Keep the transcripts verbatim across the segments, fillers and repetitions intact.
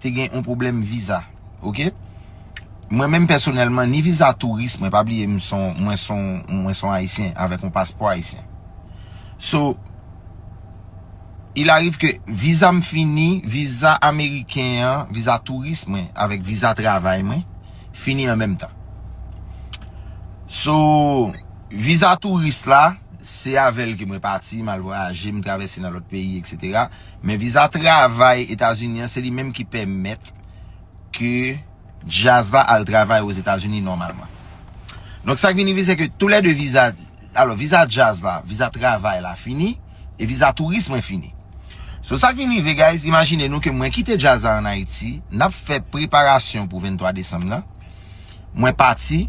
te gen yon pwoblèm viza. Oke? Mwen menm pèsonèlman, ni viza touris, mwen pa bliye m son, mwen son, mwen son ayisyen avèk yon paspò ayisyen. So, il arrive ke viza m fini, viza ameriken an, viza touris mwen, avèk viza travay mwen, fini an menm tan. So, viza touris la, se avè l ke mwen pati, m al vwayaje, m travèse nan lòt peyi, etsetera. Men viza travay Etazini an, se li menm ki pèmèt ke djaz la al travay Ozetazini nòmalman. Donk, sa k vin rive, se ke toulède viza, alò, viza djaz la, viza travay la fini, e viza touris mwen fini. So, sa k vin rive, guys, imajine nou ke mwen kite djaz la ann Ayiti, n ap fè preparasyon pou venntwa desanm nan. Mwen pati,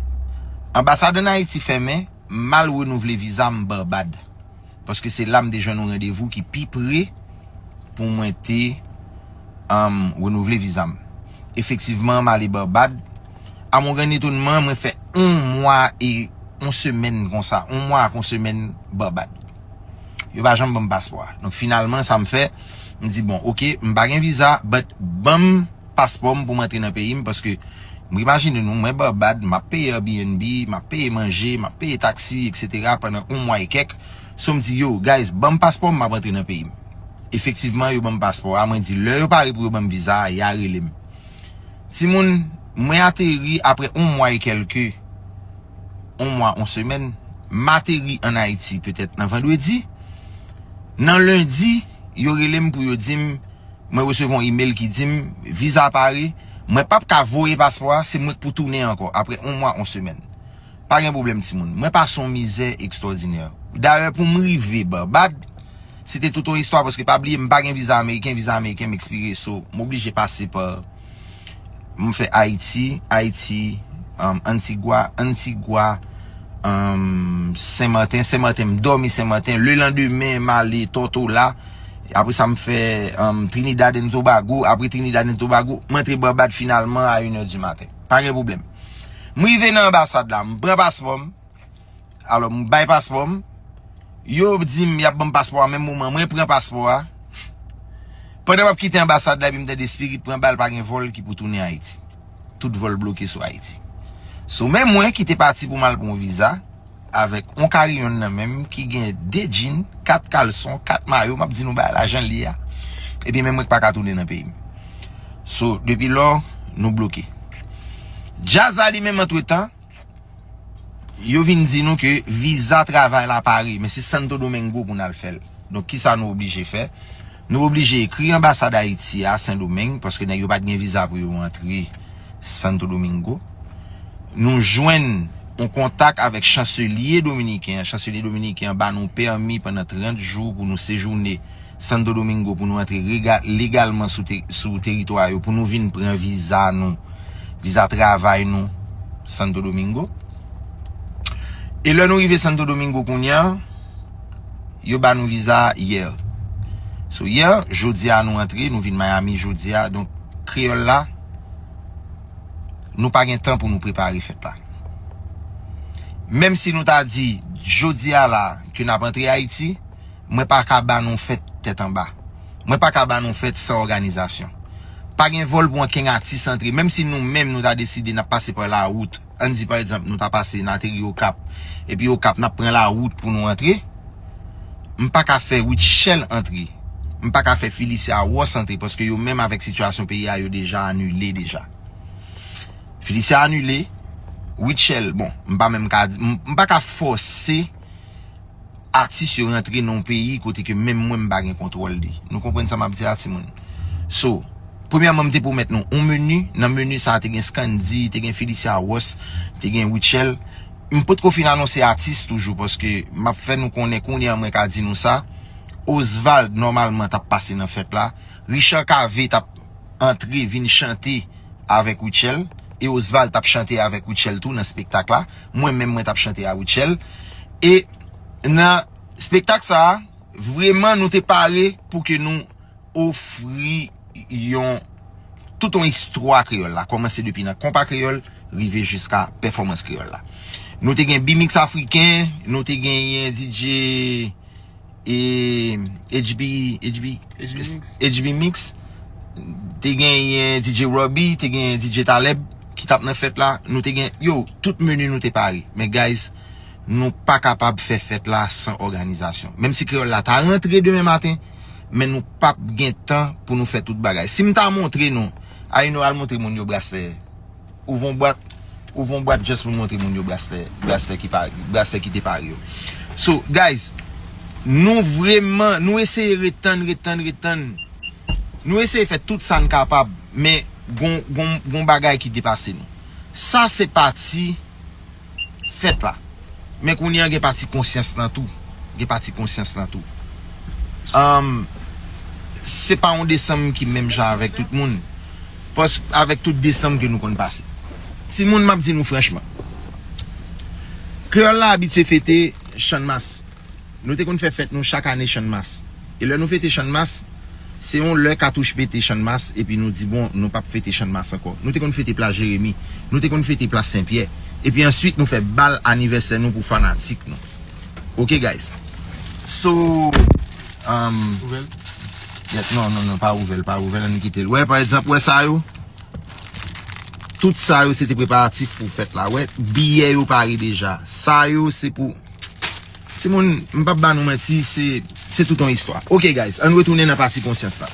anbasad ann Ayiti fèmen, m al renouvle viza m Barbad. Paske se la m te jwenn yon randevou ki pi pre pou mwen te, um, renouvle viza m. Efektivman, m ale Barbad. A mon gran etonman, mwen fè yon mwa e yon semèn konsa. Yon mwa ak yon semèn Barbad. Yo pa janm ban m paspò a. Donk, finalman, sa m fè, m di, bon, oke, m pa gen viza, but ban m paspò m pou m antre nan peyi m, paske m imajine nou, mwen Barbad, m ap peye Airbnb, m ap peye manje, m ap peye taksi, etsetera, pandan yon mwa e kèk. So, m di, yo, guys, ban m paspò m, m ap antre nan peyi m. Efektivman, yo ban m paspò a. Mwen di, lè yo pare pou yo ban m viza a, y a rele m. Timoun, mwen ateri apre yon mwa e kèlke, yon mwa, yon semèn, m ateri ann Ayiti petèt nan vandredi. Nan lendi, yo rele m pou yo di m, mwen resevwa yon imèl ki di m, viza pare, mwen p ap ka voye paspò a, se mwen k pou tounen ankò, apre yon mwa, yon semèn. Pa gen pwoblèm, timoun. Mwen pase yon mizè ekstwòdinè. Dayè, pou m rive Barbad, se te tout yon istwa, paske pa bliye, m pa gen viza ameriken, viza ameriken m ekspire, so, m oblije pase pa, m fè Ayiti, Ayiti, um, Antigua, Antigua, um, Senmaten, Senmaten, m dòmi Senmaten, lelandemen, m ale Tortola, apre sa, m fè, um, Trinidad and Tobago, apre Trinidad and Tobago, m antre Barbad finalman a inè di maten. Pa gen pwoblèm. M rive nan anbasad la, m pran paspò m. Alò, m bay paspò m. Yo di m y ap ban m paspò a menm moman mwen pran paspò a. Pandan m ap kite anbasad la, epi m tande Spirit pran bal, pa gen vòl ki pou tounen Ayiti. Tout vòl bloke sou Ayiti. So, men mwen ki te pati pou m al pran yon viza, avèk yon kariyonn nan men m ki gen de djin, kat kalson, kat mayo, m ap di nou bagay la jan l ye a. Epi men mwen k pa ka tounen nan peyi m. So, depi lò, nou bloke. Djaz la li menm antretan, yo vin di nou ke viza travay la pare, men se Santo Domingo pou n al fè l. Donk, kisa nou oblije fè? Nou oblije ekri anbasad Ayiti a Sendomeng, paske nèg yo pa t gen viza pou yo antre Santo Domingo. Nou jwenn yon kontak avèk chanselye dominiken an. Chanselye dominiken an ba nou pèmi pandan trant jou pou nou sejounen Santo Domingo, pou nou antre rega-, legalman sou te-, sou teritwa yo, pou nou vin pran viza nou, viza travay nou, Santo Domingo. E lè nou rive Santo Domingo kounye a, yo ba nou viza yè. So, yè, jodi a nou antre, nou vin Miami jodi a. Donk, kreyòl la, nou pa gen tan pou nou prepare fèt la. Menm si nou ta di, jodi a la, ke n ap antre Ayiti, mwen pa ka ba nou fèt tèt anba. Mwen pa ka ba nou fèt san òganizasyon. Pa gen vòl pou ankenn atis antre. Menm si nou menm nou ta deside n ap pase pa lawout, ann di pa egzanp nou ta pase n ateri Okap, epi Okap n ap pran lawout pou nou antre, m pa ka fè Rutshelle antre. M pa ka fè Felicia Ross antre paske yo menm avèk sitiyasyon peyi a yo deja anile deja. Felicia anile, Rutshelle, bon, m pa menm ka di, m, m pa ka fòse atis yo rantre nan yon peyi kote ke menm mwen m pa gen kontwòl li. Nou konprann sa m ap di a, timoun? So, premyèman, m te pwomèt nou yon meni. Nan meni sa a, te gen Scandy, te gen Felicia Ross, te gen Rutshelle. M potko fin anonse atis toujou, paske m ap fè nou konnen kounye a mwen ka di nou sa. Osvald, nòmalman, t ap pase nan fèt la. Richard Cavé t ap antre vin chante avèk Rutshelle. E Osvald t ap chante avèk Rutshelle tou nan spektak la. Mwen menm, mwen t ap chante a Rutshelle. E nan spektak sa a, vrèman, nou te pare pou ke nou ofri yon, tout yon istwa kreyòl la. Kòmanse depi nan konpa kreyòl, rive jiska pèfòmans kreyòl la. Nou te gen B-Mix Afriken, nou te genyen D J e H B, H B, H B Mix. H B Mix. te genyen D J Robbie, te genyen D J Taleb ki t ap nan fèt la. Nou te gen, yo, tout meni nou te pare. Men guys, nou pa kapab fè fèt la san òganizasyon. Menm si Kreyòl la ta rantre demen maten, men nou p ap gen tan pou nou fè tout bagay. Si m ta montre nou, a, you know, al montre moun yo braslè. Ouvè yon bwat, ouvè yon bwat just pou montre moun yo braslè, braslè ki pa, braslè ki te pare yo. So, guys, nou vrèman, nou eseye ret tann, ret tann, ret tann. Nou eseye fè tout sa n kapab, men gon, gon, gon bagay ki depase nou. Sa se pati fèt la. Men kounye a gen pati konsyans lan tou. Gen pati konsyans lan tou. Um, se pa yon desanm ki menm jan avèk tout moun. Pas, avèk tout desanm ke nou konn pase. Timoun, m ap di nou franchman. Kreyòl la abitye fete Channmas. Nou te konn fè fèt nou chak ane Channmas. E lè nou fete Channmas, se yon lè katouch pete Channmas, epi nou di, "Bon, nou p ap fete Channmas ankò." Nou te konn fete Plas Jeremi. Nou te konn fete Plas Senpyè. Epi answit, nou fè bal anivèsè nou pou fanatik nou. Ok, guys. So, um, Ouvè l. Yet, non, non, non, pa ouvè l, pa ouvè l, ann kite l. Wè, pa egzanp, wè sa yo. Tout sa yo, se te preparatif pou fèt la. Wè, biyè yo pare deja. Sa yo, se pou. Timoun, m p ap ba nou manti, se, se tout yon istwa. Ok, guys, ann retounen nan pati konsyans la.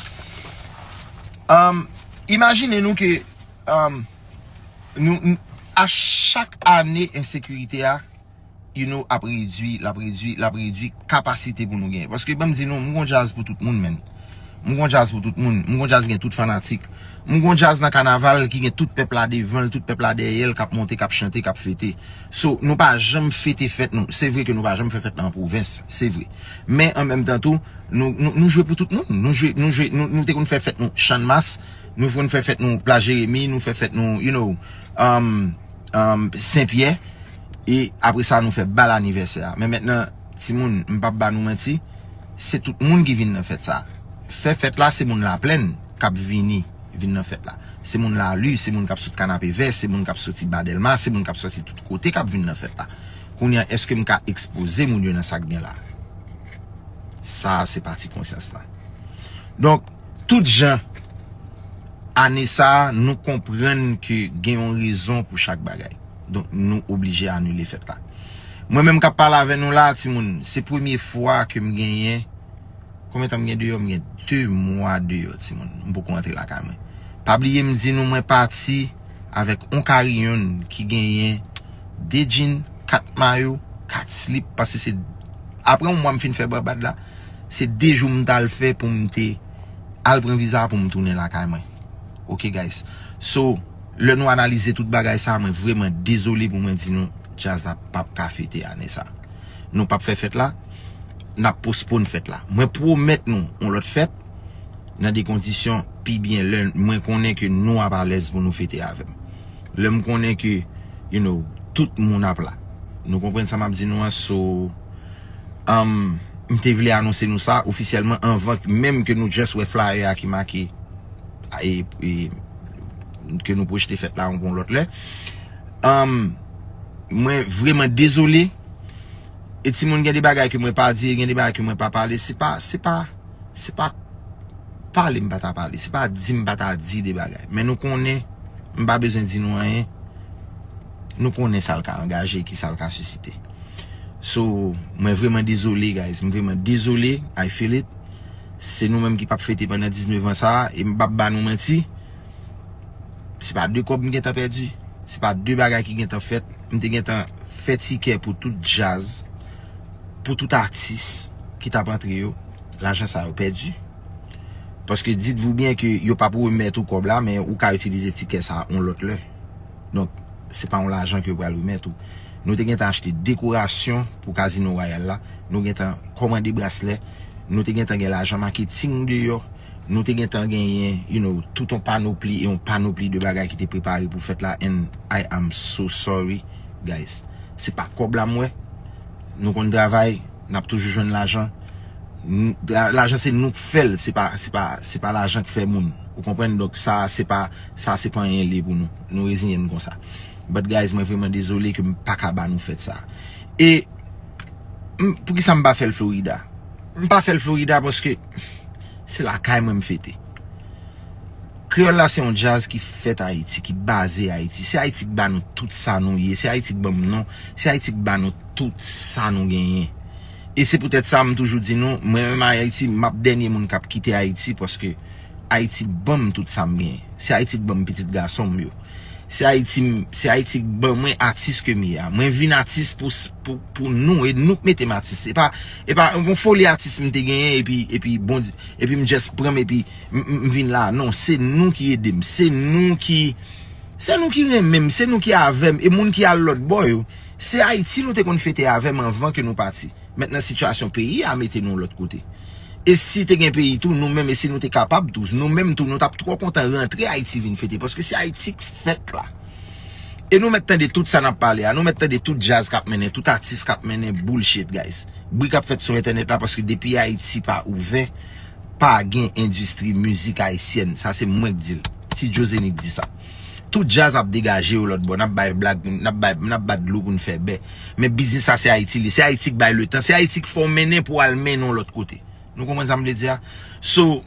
Um, imajine nou ke, um, nou, n- a chak ane ensekirite a, you know, ap redui, l ap redui, l ap redui kapasite pou nou genyen. Paske, ban m di nou, m gon djaz pou tout moun, menn. M gon djaz pou tout moun. M gon djaz gen tout fanatik. M gon djaz nan kanaval ki gen tout pèp la devan l, tout pèp la dèyè l, k ap monte, k ap chante, k ap fete. So, nou pa janm fete fèt nou. Se vre ke nou pa janm fè fèt nan pwovens, se vre. Men, an menm tan tou, nou, nou, nou jwe pou tout moun. Nou jwe, nou jwe, nou, nou te konn fè fèt nou Channmas, nou konn fè fèt nou Plas Jeremi, nou fè fèt nou, you know, um, um, Senpyè. E apre sa, nou fè bal anivèsè a. Men mentnan, timoun, m p ap ba nou manti, se tout moun ki vin nan fèt sa. Fè fèt la, se moun Laplèn k ap vini, vin nan fèt la. Se moun Lali, se moun k ap sot Kanapevè, se moun k ap soti Ba Dèlma, se moun k ap soti tout kote k ap vin nan fèt la. Kounye a, èske m ka ekspoze moun yo nan sa k gen la? Sa a se pati konsyans la. Donk, tout jan, ane sa a, nou konprann ke gen yon rezon pou chak bagay. Donk, nou oblije anile fèt la. Mwen menm k ap pale avè nou la, timoun, se premye fwa ke m genyen. Konbyen tan m gen deyò? M gen de mwa deyò, timoun. M poko antre lakay mwen. Pa bliye m di nou mwen pati avèk on kariyon ki genyen de djin, kat mayo, kat slip, paske se apre yon mwa m fin fè babad la, se de jou m t al fè pou m te al pran viza pou m tounen lakay mwen. Ok, guys. So, lè nou analize tout bagay sa, mwen vrèman dezole pou mwen di nou, djaz la p ap ka fete ane sa. Nou p ap fè fèt la, n ap pospone fèt la. Mwen pwomèt nou yon lòt fèt, nan de kondisyon pi byen, lè mwen konnen ke nou ap alèz pou nou fete avè m. Lè m konnen ke, you know, tout moun ap la. Nou konprann sa m ap di nou an, so, um, m te vle anonse nou sa ofisyèlman anvan k- menm ke nou just wè flyer a ki make e, e, ke nou pwojte fèt la yon lòt lè. Um, mwen vrèman dezole. E timoun, gen de bagay ke mwen pa di, gen de bagay ke mwen pa pale. Se pa, se pa, se pa pale m pa ta pale. Se pa di m pa ta di de bagay. Men nou konnen, m pa bezwen di nou anyen. Nou konnen sa l ka angaje, ki sa l ka sisite. So, mwen vrèman dezole, guys. M vrèman dezole. I feel it. Se nou menm ki p ap fete pandan diznèf an sa a. E m p ap ba nou manti. Se pa de kòb m gentan pèdi. Se pa de bagay ki gentan fèt. M te gentan fè tikè pou tout djaz, pou tout atis ki t ap antre yo. Lajan sa yo pèdi. Paske dites-vous bien ke yo p ap remèt ou kòb la, men ou ka itilize tikè sa yon lòt lè. Donk, se pa yon lajan ke yo pral remèt ou. Nou te gentan achte dekorasyon pou Kazino Wayal la. Nou gentan kòmande braslè. Nou te gentan gen lajan maketing deyò. Nou te gentan genyen, you know, tout yon panopli e yon panopli de bagay ki te prepare pou fèt la. And I am so sorry, guys. Se pa kòb la m wè. Nou konn travay, n ap toujou jwenn lajan. N- la- Lajan se nou k fè l, se pa, se pa, se pa lajan k fè moun. Ou konprann? Donk sa, se pa, sa se pa anyen li pou nou. Nou reziyen n konsa. But guys, mwen vrèman dezole ke m pa ka ba nou fèt sa. E m- poukisa m pa fè l Florida? M pa fè l Florida paske se lakay mwen m fete. Kreyòl la se yon djaz ki fèt Ayiti, ki baze Ayiti. Se Ayiti ki ba nou tout sa nou ye, se Ayiti ki ban m non, se Ayiti ki ba nou tout sa nou genyen. E se poutèt sa m toujou di nou, mwen menm Ayiti, m ap dènye moun k ap kite Ayiti paske Ayiti ban m tout sa m genyen. Se Ayiti ki ban m pitit gason m yo. Se Ayiti, se Ayiti ki ban mwen atis ke m ye a. Mwen vin atis pou, pou, pou nou, e nou k mete m atis. E pa, e pa yon foli atis m te genyen, epi, epi Bondye, epi m just pran m, epi m, m, m vin la. Non, se nou ki ede m. Se nou ki, se nou ki renmen m, se nou ki avè m. E moun ki al lòt bò yo, se Ayiti nou te konn fete avè m anvan ke nou pati. Mentnan sitiyasyon peyi a mete nou lòt kote. E si te gen peyi tou, nou menm, e si nou te kapab tou, nou menm tou, nou t ap twò kontan rantre Ayiti vin fete, paske se Ayiti k fèt la. E nou mèt tande tout sa n ap pale a, nou mèt tande tout djaz k ap mennen, tout atis k ap mennen, bullshit, guys. Bri k ap fèt sou entènèt la, paske depi Ayiti pa ouvè, pa gen endistri mizik ayisyèn. Sa se mwen k di l. Ti Joe Zenith di sa. Tout djaz ap degaje yo lòt bò. N ap bay blag, n ap bay, n ap bat dlo pou n fè bè. Men biznis sa se Ayiti li. Se Ayiti k bay letan. Se Ayiti k fè w mennen pou w al mennen w lòt kote. Nou konprann sa m vle di a? So,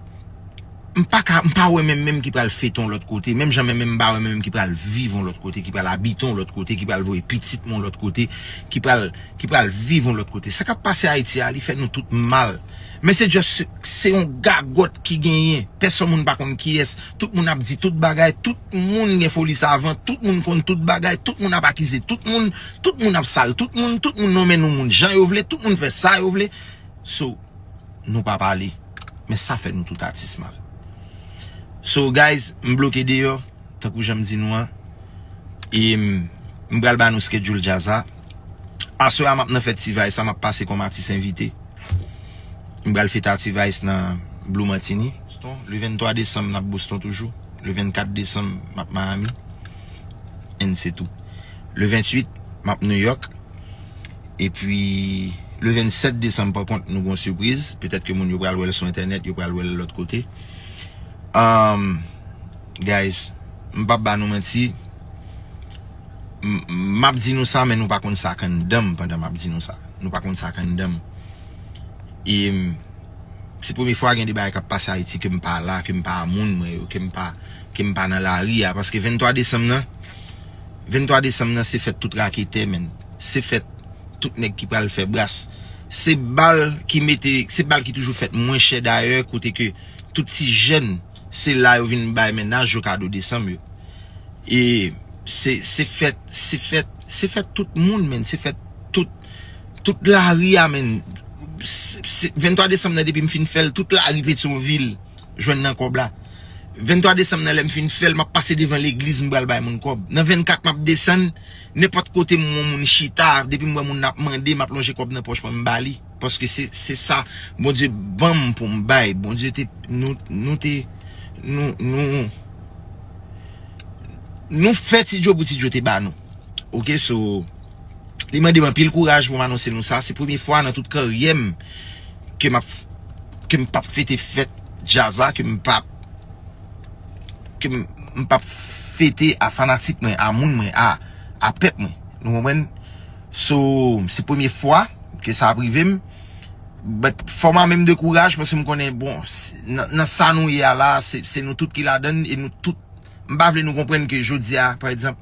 m pa ka, m pa wè menm menm ki pral fete yon lòt kote. Menm jan menm menm m pa wè menm menm ki pral viv yon lòt kote, ki pral abite yon lòt kote, ki pral voye pitit mwen yon lòt kote, ki pral, ki pral viv yon lòt kote. Sa k ap pase Ayiti a, li fè nou tout mal. Men se just, se yon gagòt ki genyen. Pèsòn moun pa konn kiyès. Tout moun ap di tout bagay. Tout moun gen foli savan. Tout moun konn tout bagay. Tout moun ap akize tout moun. Tout moun ap sal tout moun. Tout moun nonmen nou moun jan yo vle. Tout moun fè sa yo vle. So, nou pa pale. Men sa fè nou tout atis mal. So, guys, m bloke deyò, tankou jan m di nou an. E m, m pral ba nou schedule djaz la. Aswè a, m ap nan fèt T-Vice la, m ap pase kòm atis envite. M pral fete a T-Vice nan Blue Martini. Boston, le venntwa desanm, n ap Boston toujou. Le vennkat desanm, m ap Miami. And se tou. Le ventuit, m ap New York. Epi, le vennsèt desanm, pa kont, nou gon sipriz. Petèt ke moun yo pral wè l sou entènèt, yo pral wè l lòt kote. Um, guys, m p ap ba nou manti. M, m ap di nou sa, men nou pa konn sa k anndan m pandan m ap di nou sa. Nou pa konn sa k anndan m. E, m, se premye fwa gen de bagay k ap pase Ayiti ke m pa la, ke m pa a moun mwen yo, ke m pa, ke m pa nan lari a. Paske venntwa desanm nan, venntwa desanm nan se fèt tout raketè, menn. Se fèt tout nèg ki pral fè bras. Se bal ki mete, se bal ki toujou fèt mwen chè dayè, kote ke tout ti jèn, se la yo vin bay mennaj yo kado desanm yo. E se, se fèt, se fèt, se fèt tout moun, menn. Se fèt tout, tout lari a, menn. Se, se, venntwa desanm nan, depi m fin fè l, tout lari Petyonvil jwenn nan kòb la. Venntwa desanm nan, lè m fin fè l, m ap pase devan legliz, m pral bay moun kòb. Nan vennkat, m ap desann, nenpòt kote m wè yon moun chita, depi m wè moun nan ap mande, m ap lonje kòb nan pòch mwen, m ba li. Paske se, se sa Bondye ban m pou m bay. Bondye te, nou, nou te, nou, nou, nou fè Ti Djo pou Ti Djo te ba nou. Oke, so, li mande m anpil kouraj pou m anonse nou sa. Se premye fwa nan tout karyè m ke m ap, ke m p ap fete fèt djaz la, ke m p ap, ke m, m p ap fete a fanatik mwen, a moun mwen, a, a pèp mwen. Nou konprann? So, se premye fwa ke sa ap rive m. But, fò m ame m de kouraj, paske m konnen, bon, s-, nan, nan sa nou ye a la, se, se nou tout ki ladann, e nou tout, m pa vle nou konprann ke jodi a, pa egzanp,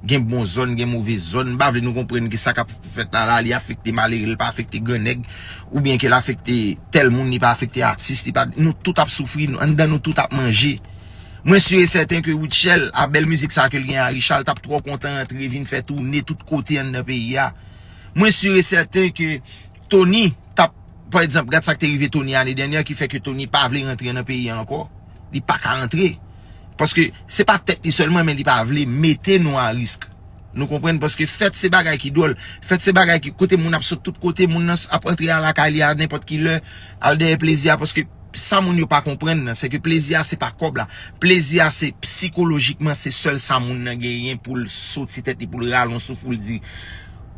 gen bon zòn, gen move zòn, m pa vle nou konprann ke sa k ap fèt la, la, li afekte malere, li pa afekte gran nèg, oubyen ke l afekte tèl moun, li pa afekte atis, li pa, nou tout ap soufri, nou, anndan nou tout ap manje. Mwen si e sèten ke Rutshelle, a bèl mizik sa ke l gen a Richard, t ap twò kontan antre vin fè toune tout kote anndan peyi a. Mwen si e sèten ke Tony t ap, pa egzanp, gad sa k te rive Tony ane dènyè, ki fè ke Tony pa vle rantre nan peyi a ankò. Li pa ka rantre. Paske se pa tèt li sèlman, men li pa vle mete nou a risk. Nou konprann? Paske fèt se bagay ki dwòl. Fèt se bagay ki, kote moun ap sot tout kote, moun nan ap antre a lakay li a nenpòt ki lè, al dèyè plezi a, paske sa moun yo pa konprann nan, se ke plezi a se pa kòb la. Plezi a se psikolojikman, se sèl sa moun nan genyen pou l soti tèt li, pou l rale yon souf, pou l di,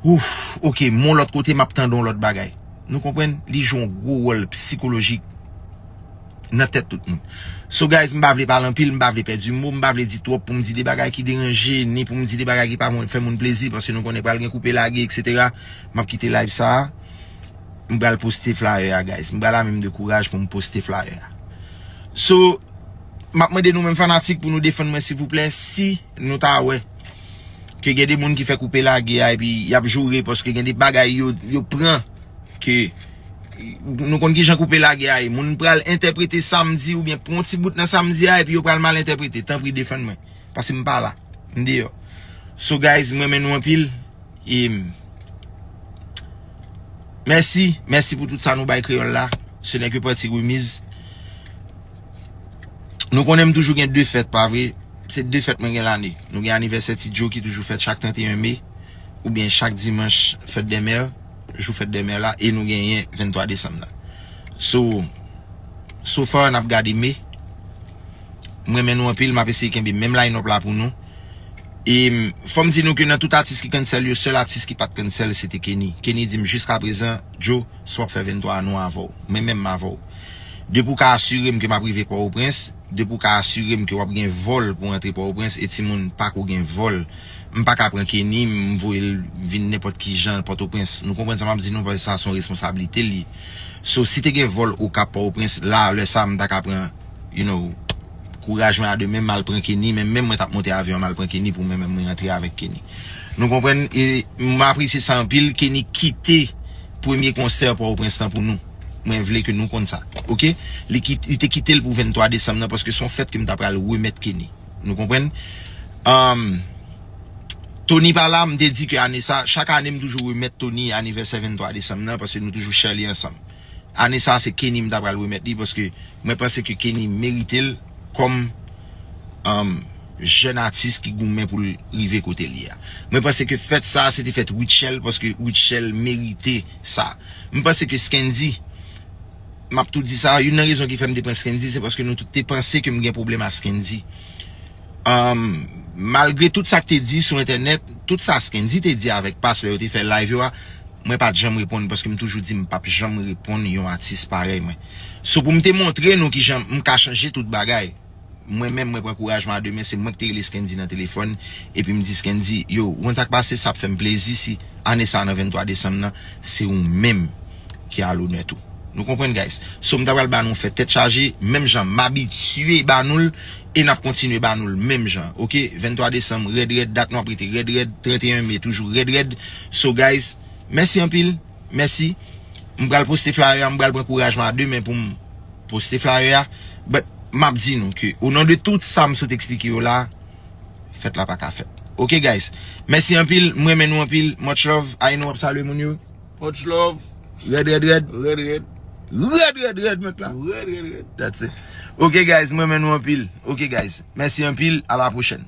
ouf, oke, m yon lòt kote, m ap tande yon lòt bagay. Nou konprann? Li jwe yon gwo wòl psikolojik nan tèt tout moun. So guys, m pa vle pale anpil, m pa vle pèdi mo, m pa vle di twòp pou m di de bagay ki deranje, ni pou m di de bagay ki pa moun, fè moun plezi, paske nou konnen pral gen koupe lage, etsetera. M ap kite live sa a. M pral poste flyer a, guys. M pral ame m de kouraj pou m poste flyer a. So, M ap mande nou menm fanatik pou nou defann mwen silvouplè, si nou ta wè ke gen de moun ki fè koupe lage a epi y ap joure paske gen de bagay yo, yo pran ke nou konn kijan koupe lage a ye. Moun pral entèprete sa m di oubyen pran yon ti bout nan sa m di a epi yo pral mal entèprete. Tanpri defann mwen. Paske m pa la. M deyò. So guys, m renmen nou anpil. E mèsi, mèsi pou tout sa nou bay kreyòl la. Ce n'est que partie remise. Nou konnen m toujou gen de fèt, pa vre? Se de fèt mwen gen lane. Nou gen anivèsè Ti Joe ki toujou fèt chak trannteyen me, oubyen chak dimanch fèt dè mè, jou fèt dè mè la, e nou genyen venntwa desanm la. So, so far n ap gade me. M renmen nou anpil, m ap eseye kenbe menm line up la pou nou. E fò m di nou ke nan tout atis ki cancel yo, sèl atis ki pa t cancel se te Kenny. Kenny di m jiskaprezan, Joe, si w ap fè venntwa a, nou avè w. Mwen menm m avè w. Depi w ka asire m ke m ap rive Pòtoprens, depi w ka asire m ke w ap gen vòl pou antre Pòtoprens, e timoun pako gen vòl, m pa ka pran Kenny, m voye l vin nenpòt ki jan Pòtoprens. Nou konprann sa m ap di nou, paske sa se yon responsablite l ye. So, si te gen vòl Okap Pòtoprens, la, lè sa, m ta ka pran, you know, kouraj mwen a de men, m al pran Kenny, men menm mwen t ap monte avyon, m al pran Kenny pou mwen menm mwen rantre avèk Kenny. Nou konprann? E m apresye sa anpil, Kenny kite premye konsè Pòtoprens lan pou nou. Mwen vle ke nou konn sa. Oke? Li, kit, li te kite l pou venntwa desanm nan, paske se yon fèt ke m ta pral remèt Kenny. Nou konprann? Um, Tony pa la, m te di ke ane sa, chak ane m toujou remèt Tony anivèsè venntwa desanm nan, paske nou toujou share li ansanm. Ane sa, se Kenny m ta pral remèt li, paske mwen panse ke Kenny merite l kòm, um, jèn atis ki goumen pou l rive kote l ye a. Mwen panse ke fèt sa, se te fèt Rutshelle, paske Rutshelle merite sa. M panse ke Scandy, m ap tou di sa, youn nan rezon ki fè m te pran Scandy, se paske nou tout te panse ke m gen pwoblèm ak Scandy. Um, malgre tout sa k te di sou entènèt, tout sa Scandy te di avèk Pas lè yo te fè live yo a, mwen pa t janm reponn paske m toujou di m p ap janm reponn yon atis parèy mwen. So pou m te montre nou kijan m ka chanje tout bagay, mwen menm mwen pran kouraj mwen a de men, se mwen ki te rele Scandy nan telefòn, epi m di Scandy, yo, ou konn sa k pase, sa ap fè m plezi si ane sa nan venntwa desanm nan, se ou menm ki a lonè tou. Nou konprann, guys? So, m ta pral ba nou fè tèt chaje, menm jan m abitye ba nou l, e n ap kontinye ba nou l menm jan, oke? Venntwa desanm, rèd, rèd, dat nou ap rete rèd, rèd, trannteyen me, toujou rèd, rèd. So, guys, mèsi anpil, mèsi. M pral poste flyer a, m pral pran kouraj mwen a de men pou m poste flyer a. But, m ap di nou ke, o non de tout sa m sot eksplike yo la, fèt la pa ka fèt. Oke, guys? Mèsi anpil, m renmen nou anpil. Much love. Ayno ap salye moun yo. Much love. Rèd, rèd, rèd. Rèd, rèd. Rèd, rèd, rèd, mèt la. Rèd, rèd, rèd. That's it. Oke, guys, m renmen nou anpil. Oke, guys. Mèsi anpil. A la pwochèn.